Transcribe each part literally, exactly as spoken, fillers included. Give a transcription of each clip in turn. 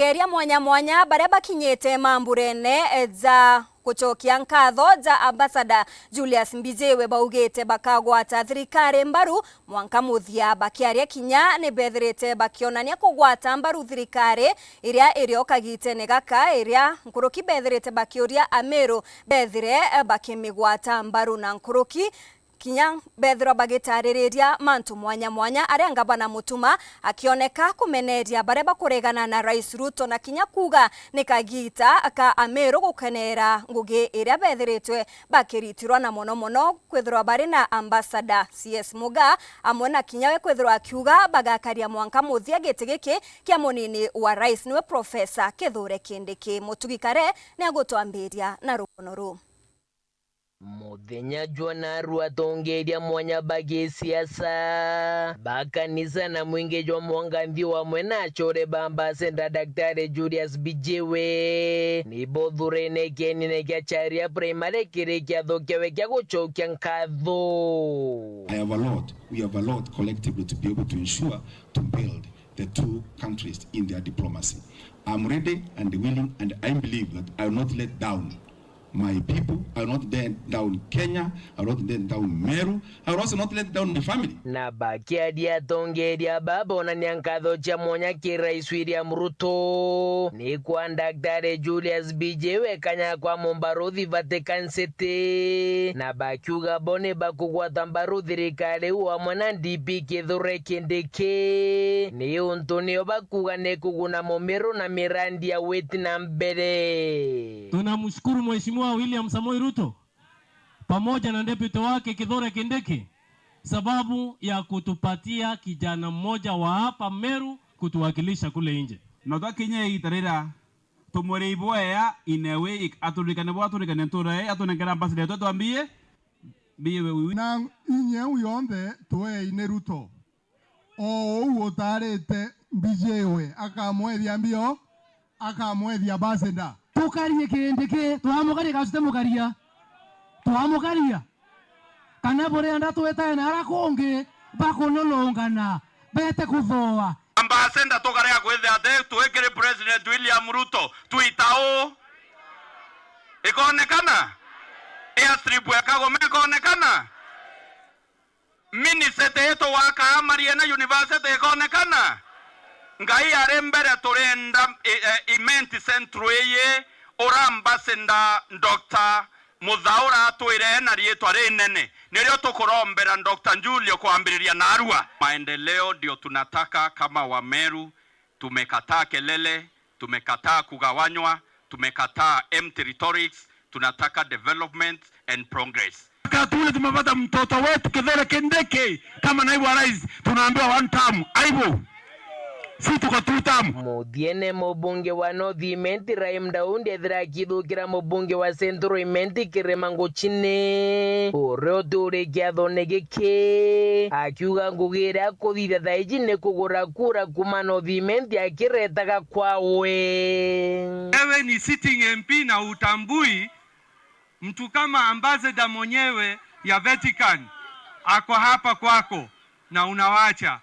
Atongeria mwanya mwanya baria bakinyite mamburene ja gucokia nkatho ja Ambassador Julius Mbijiwe baugite bakagwata thirikari mbaru mwanka muthia. Bakiaria kinya ni bethirite bakionania kugwata mbaru thirikari iria iri o kagitene gaka, iria nkuruki bethirite bakiuria Ameru bethire bakimigwata mbaru na nkuruki kinya bethirwa bagitaririria mantu mwanya mwanya aria ngavana Mutuma akioneka kumeneria baria bakuregana na Rais Ruto, na kinya kuuga ni kagita ka Ameru gukenera ngugi iria bethiritwe bakiritirwa, na mono mono kwithirwa bari na Ambassador C S Muga amwe na kinya we kwithirwa akiuga bagakaria mwanka muthia giti giki kia munini wa rais niwe Professor Kithure Kindiki. Mutugi Kare ni agutwambiria na rugono ruu. Muthenya jwa narua atongeria mwanya ba gisiasa, ba kanisa na mwingi jwa mwanganthi wamwe na achore ba Ambassador Daktari Julius Mbijiwe ni bothurene kienine kia Charia Primary kiri kiatho kiawe kia gucokia nkatho. I have a lot, we have a lot collectively to be able to ensure to build the two countries in their diplomacy. I'm ready and willing and I believe that I will not let down my people, I will not let down Kenya, I will not let down Meru, I will also not let down my family. Na bakiaria atongeria aba bonania nkatho cia mwanya ki Rais William Ruto ni kwa Daktari Julius Mbijiwe kanya kwa mumbaruthi Vatican City, na bakiuga bo ni bakugwata mbaru thirikari iu amwe na D P Kithure Kindiki ni untu nio bakuuga ni kuguna mumiru na mirandi ya witi na mbere. Tunamshukuru Mheshimiwa William Samoei Ruto pamoja na deputy wake Kithure Kindiki sababu ya kutupatia kijana mmoja wa hapa Meru kutuwakilisha kule nje. Na twakinya igita rira tumuri ibwea inewe ik-, aturikane bwa aturikane ntura ii, atunenkera ambassador yetu atwambie, mbiye we wiwi. Na inya iu yonthe tuei ni Ruto. O uu utaarite Mbijiwe akamwethia mbio, akamwethia Basenda. Tukarie Kindiki, twamukaria kana tutimukaria? Twamukaria. Kana burienda twitae na ara kungi bakununungana, bete kuthoa. Ambassador tukarega kwithia ati twikiri President William Ruto, twita uu? Ikonekana? Airstrip ya Kagome ikonekana? Ministry yetu wakaa Mariena University ikonekana? Ngai ari mbere, turenda i-, e, Imenti Central iyi, ura Ambassador Doctor Muthaura atwire ena riitwa rinene, nirio tukurombera Doctor Julio kwambiriria narua. Maendeleo ndio tunataka kama Wameru, tumekataa kelele, tumekataa kugawanywa, tumekataa empty rhetorics, tunataka development and progress. Wakati ule tumepata mtoto wetu Kithure Kindiki kama naibu wa rais, tunaambiwa one term. Aibu. Si tuko two term. Muthiene, mubunge wa North Imenti Rahim Daudi ethira akithukira mubunge wa Central Imenti Kirima Nguchine, uria uturi kiathone giki, akiuga ngugi iria akuthithia thaiji ni kugura kura kuma North Imenti akiretaga kwawe. Wewe ni sitting M P na utambui mtu kama ambassador mwenyewe ya Vatican ako hapa kwako na unawacha.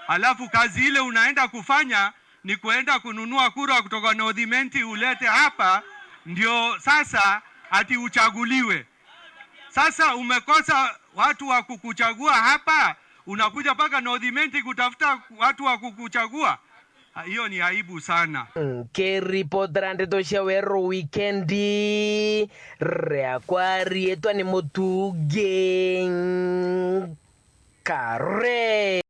Alafu kazi ile unaenda kufanya ni kuenda kununua kura kutoka North Imenti ulete hapa, ndio sasa ati uchaguliwe. Sasa umekosa watu wa kukuchagua hapa, unakuja mpaka North Imenti kutafuta watu wa kukuchagua. Ah, hiyo ni aibu sana. Nkiripotera ndeto cia Weru Wikendi, riakwa riitwa ni Mutugi Kare.